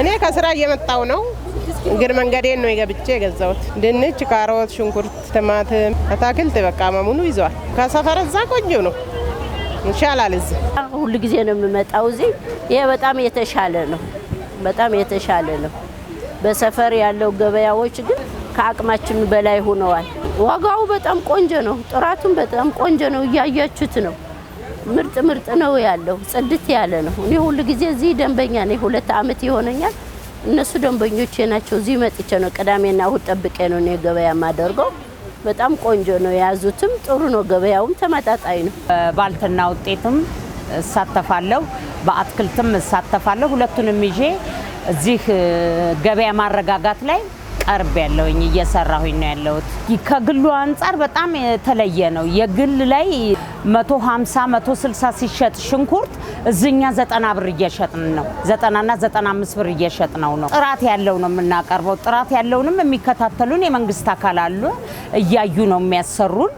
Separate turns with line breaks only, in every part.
እኔ ከስራ እየመጣው ነው። እግር መንገዴን ነው የገብቼ የገዛሁት። ድንች፣ ካሮት፣ ሽንኩርት፣ ቲማቲም፣ አታክልት በቃ መሙሉ ይዘዋል። ከሰፈር እዛ ቆንጆ ነው፣ ይሻላል እዚህ።
ሁሉ ጊዜ ነው የምመጣው እዚህ። ይሄ በጣም የተሻለ ነው፣ በጣም የተሻለ ነው። በሰፈር ያለው ገበያዎች ግን ከአቅማችን በላይ ሆነዋል። ዋጋው በጣም ቆንጆ ነው፣ ጥራቱም በጣም ቆንጆ ነው። እያያችሁት ነው። ምርጥ ምርጥ ነው ያለው፣ ጽድት ያለ ነው። እኔ ሁሉ ጊዜ እዚህ ደንበኛ ነኝ፣ 2 አመት ይሆነኛል። እነሱ ደንበኞቼ ናቸው። እዚህ መጥቼ ነው ቅዳሜና እሁድ ጠብቄ ነው እኔ ገበያ የማደርገው። በጣም ቆንጆ ነው፣ የያዙትም ጥሩ ነው፣ ገበያውም ተመጣጣኝ ነው።
ባልትና ውጤትም እሳተፋለሁ፣ በአትክልትም እሳተፋለሁ። ሁለቱንም ይዤ እዚህ ገበያ ማረጋጋት ላይ ቀርብ ያለውኝ እየሰራሁኝ ነው ያለሁት። ከግሉ አንጻር በጣም የተለየ ነው። የግል ላይ 150፣ 160 ሲሸጥ ሽንኩርት እዚኛ 90 ብር እየሸጥን ነው። 90ና 95 ብር እየሸጥ ነው። ጥራት ያለው ነው የምናቀርበው። ጥራት ያለውንም የሚከታተሉን የመንግስት አካል አሉ፣ እያዩ ነው የሚያሰሩን።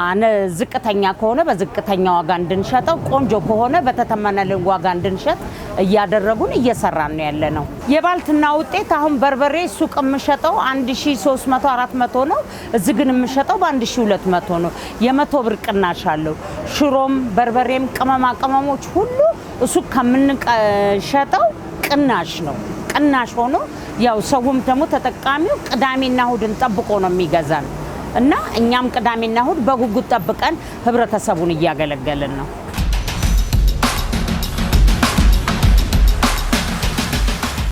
አነ ዝቅተኛ ከሆነ በዝቅተኛ ዋጋ እንድንሸጠው፣ ቆንጆ ከሆነ በተተመነልን ዋጋ እንድንሸጥ እያደረጉን እየሰራን ነው ያለ ነው። የባልትና ውጤት አሁን በርበሬ ሱቅ የምሸጠው 1300፣ 400 ነው። እዚህ ግን የምሸጠው በ1200 ነው። የ100 ብር ቅናሽ አለው። ሽሮም በርበሬም ቅመማ ቅመሞች ሁሉ ሱቅ ከምንሸጠው ቅናሽ ነው። ቅናሽ ሆኖ ያው ሰውም ደግሞ ተጠቃሚው ቅዳሜና እሁድን ጠብቆ ነው የሚገዛን እና እኛም ቅዳሜና እሁድ በጉጉት ጠብቀን ህብረተሰቡን እያገለገልን ነው።